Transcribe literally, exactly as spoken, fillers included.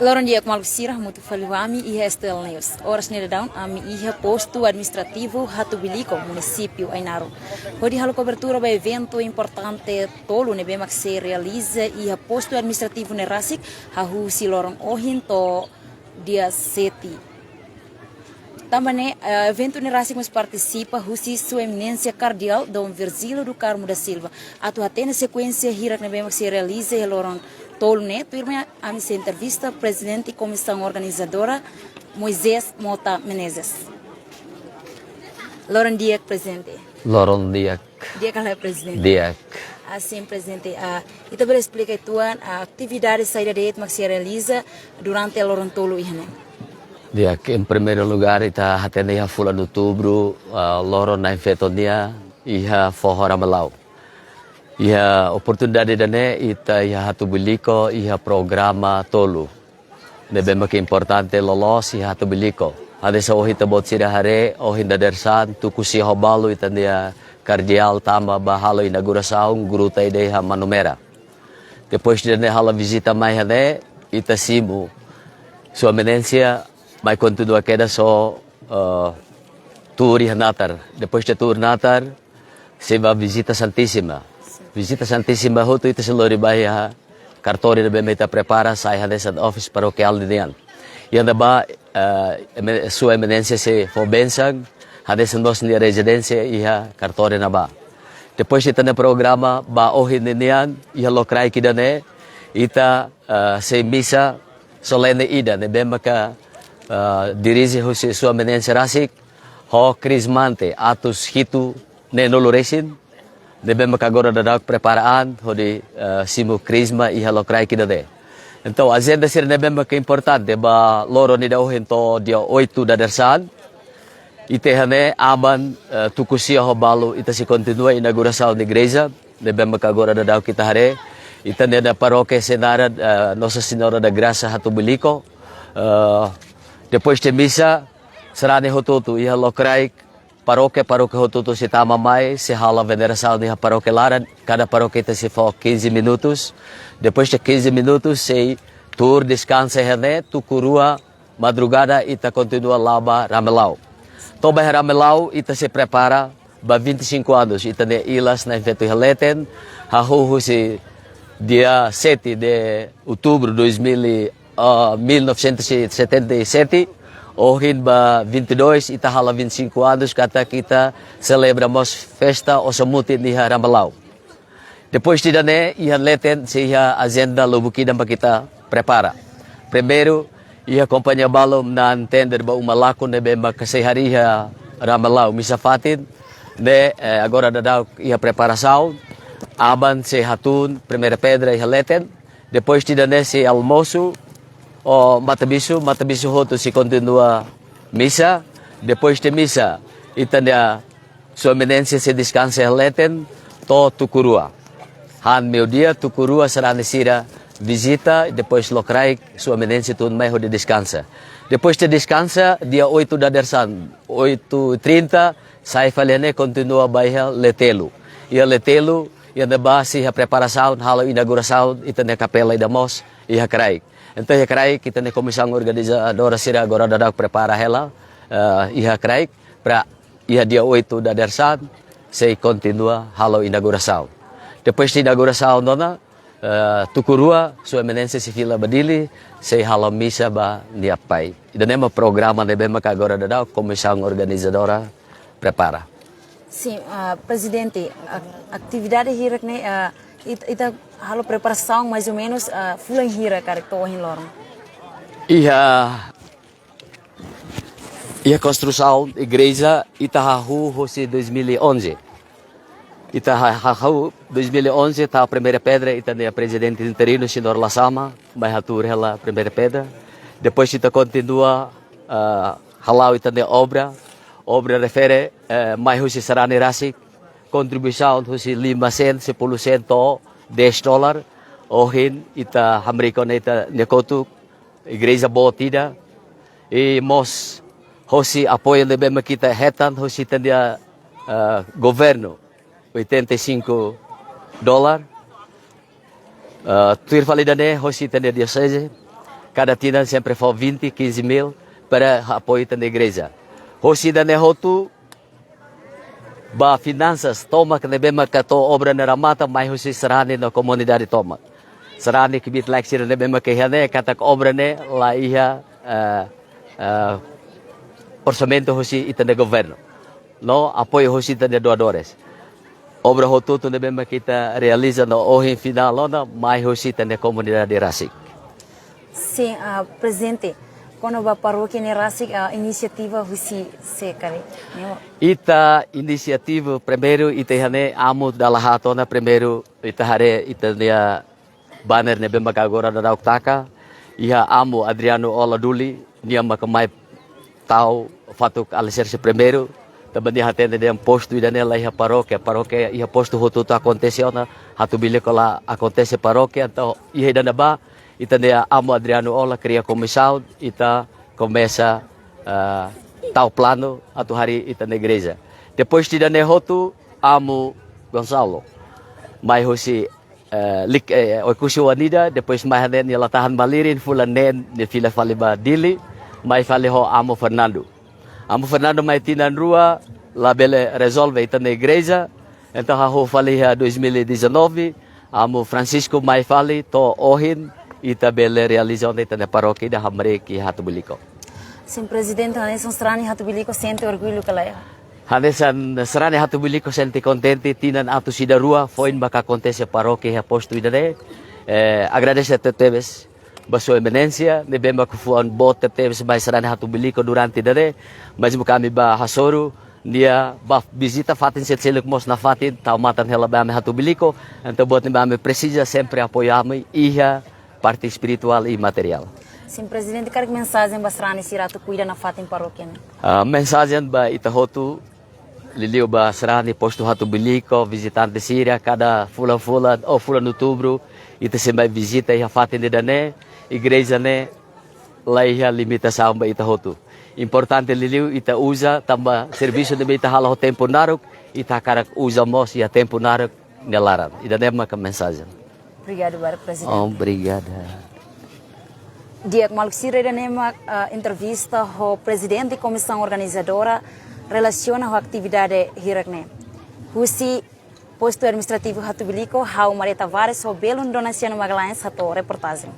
Loron di'ak maluk sira, hamutuk fali ho ami iha S T L News. Oras ne'e daudaun ami iha postu administrativu Hatubuilico, munisípiu Ainaro, hodi halo kobertura ba eventu importante tolu ne'ebé mak sei realiza iha postu administrativu ne'e rasik, hahú husi loron ohin to'o dia sete. Tanba ne'e, eh, eventu ne'e rasik mós partisipa husi Sua Eminénsia Kardeál Dom Virgílio do Carmo da Silva. Atu hatene sekuénsia hirak ne'ebé mak sei realiza iha loron tolu ne'e, tuirmai ami sei entrevista Prezidente Komisaun Organizadora, Moisés Mota Menezes. Loron di'ak, Prezidente. Loron di'ak. Di'ak ka lae, Prezidente? Di'ak. Ah, sin, Prezidente. Ah, ita bele esplika uitoan, ah, atividade saida de'it mak sei realiza durante loron tolu iha ne'e? Di'ak, em primeiru lugár, ita hatene iha fulan Outubru, ah, loron na'in-feto nian, iha foho Ramelau. Iha oportunidade ida-ne'e, ita iha Hatubuilico, iha programa tolu ne'ebé mak importante loloos iha Hatubuilico. Hanesan ohin ita-boot sira haree, ohin dadeer-saan, tuku sia ho balu ita-nia Kardeál tama ba halo inaugurasaun gruta ida iha Manumera. Depois de ne'e halo vizita mai iha ne'e, ita simu Sua Eminénsia mai kontinua kedas ho, eh, tour iha natar. Depois de tour natar, sei ba vizita Santísima. Vizita Santísima hotu ita sei lori ba iha kartóriu ne'ebé mak ita prepara, sai hanesan office parokiál ninian. Iha ne'ebá, eh, eme-, Sua Eminénsia sei fó bensaun hanesan mós nia rezidénsia iha kartóriu ne'ebá. Depois ita-nia programa ba ohin ninian, iha lokraik ida-ne'e, ita, eh, sei misa solene ida ne'ebé maka, eh, dirije husi Sua Eminénsia rasik, ho krizmante atus hitu neenulu resin, ne'ebé maka agora daudauk prepara an hodi, eh, simu krizma iha lokraik ida-ne'e. Entaun, ajenda sira ne'ebé maka importante ba loron ida ohin to'o dia oitu dadeer-saan. Ita iha ne'e aban, eh, tuku sia ho balu ita sei kontinua inaugurasaun igreja ne'ebé maka agora daudauk ita haree. Ita-nia parókia sei naran, eh, Nossa Senhora da Graça Hatubuilico. Eh, depois de misa, sarani hotu-hotu iha lokraik, parókia, parókia hotu-hotu sei tama mai, sei halo venerasaun iha parókia laran, kada parókia ita sei fó quinze minutos. Depois de quinze minutos, sei tuur deskansa iha ne'e, tuku rua madrugada ita kontinua la'o ba Ramelau. To'o ba iha Ramelau, ita sei prepara ba vinte e cinco anos, ita-nia ilas na'in-feto iha leten, hahú husi dia sete de outubro dois mil e, ah, mil novecentos e setenta e sete, ohin ba vinte e dois, ita halo vinte e cinco anos, katak ita selebra mós festa Osan Mutin iha Ramelau. Depois de ida-ne'e, iha leten, sei iha ajenda lubuk ida mak ita prepara. Primeiru, iha kompañia balu manán tender ba uma lakon ne'ebé maka sei harii iha Ramelau misa fatin, ne'e, eh, agora daudauk iha preparasaun, aban sei hatún primeira pedra iha leten, depois de ida-ne'e sei almosu, ho matabixu, matabixu hotu sei kontinua misa, depois de misa, ita-nia Sua Eminénsia sei deskansa iha leten, to'o tuku rua. Han meiudia, tuku rua sarani sira vizita, depois lokraik, Sua Eminénsia tun mai hodi deskansa. Depois de deskansa, dia oitu dadeer-saan, oitu e trinta, sai fali iha ne'e kontinua ba iha Letelu. Iha Letelu, iha ne'ebá sei iha preparasaun, halo inaugurasaun, ita-nia kapela ida mós, iha kraik. Entaun iha kraik, ita-nia komisaun organizadora sira agora daudauk prepara hela, eh, iha kraik, para iha dia oitu dadeer-saan, sei kontinua halo inaugurasaun. Depois de inaugurasaun ona, eh, tuku rua, Sua Eminénsia sei fila ba Dili, sei halo misa ba nia pai. Ida-ne'e mak programa ne'ebé maka agora daudauk komisaun organizadora prepara. Sin, ah, Prezidente, ak-, atividade hirak ne'e, ah, it-, ita halo preparasaun mais ou menus, ah, fulan hira karik to'o ohin loron? Iha Iha konstrusaun igreja ita hahú hosi dois mil e onze. Ita ha-, hahú dois mil e onze tau primeira pedra, ita-nia prezidente interinu, señór Lasama, mai hatuur hela primeira pedra. Depois ita kontinua, ah, hala'o ita-nia obra. Obra refere, eh, mai husi sarani rasik, kontribuisaun husi lima sen, sepuluh sen to'o dez dolar. Ohin ita hamriik ona ita-nia kotuk, igreja boot ida. I mós hosi apoiu ne'ebé mak ita hetan hosi ita-nia, eh, governu, oitenta e cinco dolar. Ah, tuir fali ida-ne'e hosi ita-nia dioseze, kada tinan sempre fó vinte, quinze mil para apoiu ita-nia igreja. Hosi ida-ne'e hotu ba finansas tomak ne'ebé maka to'o obra ne'e remata mai hosi sarani no komunidade tomak. Sarani kbiit-laek sira ne'ebé maka iha ne'e katak obra ne'e la iha, eh, eh, orsamentu hosi ita-nia governu. No apoiu hosi ita-nia doadores. Obra hotu-hotu ne'ebé maka ita realiza no ohin finál ona mai hosi ita-nia komunidade rasik. Sin, ah, Prezidente, kona-ba parókia ne'e rasik, ah, inisiativa husi sé karik? Ne'e. Ita inisiativa primeiru ita iha ne'e amu dala haat ona, primeiru ita haree ita-nia banner ne'ebé maka agora daudaun taka, iha amu Adriano Ola Duli, nia maka mai tau fatuk aliserse primeiru, tanba nia hatene dehan postu ida-ne'e la iha parókia, parókia iha postu hotu-hotu akontese ona, Hatubuilico la akontese parókia, entaun iha ida-ne'ebá, ita-nia amu Adriano Ola kria komisaun, ita komesa, ah, tau planu atu harii ita-nia igreja. Depois ida-ne'e hotu, amu Gonçalo mai hosi, eh, Lic-, eh, Oekusi Oan Ida, depois mai hanesan nia la tahan malirin, fulan neen nia fila fali ba Dili, mai fali ho amu Fernando. Amu Fernando mai tinan rua, labele rezolve ita-nia igreja, entaun hahú fali iha dois mil e dezanove, amu Francisco mai fali, to'o ohin, ita bele realiza ona ita-nia parókia ida hamriik iha Hatubuilico. Sin, Prezidente, hanesan sarani Hatubuilico sente orgullu ka lae? Hanesan sarani Hatubuilico sente kontente, tinan atus ida rua foin maka akontese parókia iha postu ida-ne'e. Eh, agradese tebetebes ba Sua Eminénsia ne'ebé maka fó an boot tebetebes ba sarani Hatubuilico durante ida-ne'e. Mezmu ke ami bá hasoru, nia bá vizita fatin sira seluk mós nafatin, tau matan hela ba ami Hatubuilico. Entaun buat ne'ebé ami presiza sempre apoiu ami iha parte espirituál i materiál. Sin, Prezidente, karik mensajen ba sarani sira atu kuida nafatin parókia ne'e? Ah, mensajen ba ita hotu, liuliu ba sarani postu Hatubuilico, vizitante sira, kada fulan-fulan ou fulan outubru, ita sei mai vizita iha fatin ida-ne'e, igreja ne'e la iha limitasaun ba ita hotu. Importante liuliu ita uza, tanba servisu ne'ebé ita halo ho tempu naruk, ita hakarak uza mós iha tempu naruk nia laran. Ida-ne'e maka mensajen. Obrigadu barak, Prezidente. Obrigada. Di'ak maluk sira, ida-ne'e mak, ah, entrevista ho Prezidente Komisaun Organizadora relasiona ho atividade hirak-ne'e. Husi Postu Administrativu Hatubuilico, ha'u Maria Tavares ho belun Donaciano Magalhães hato'o reportajen.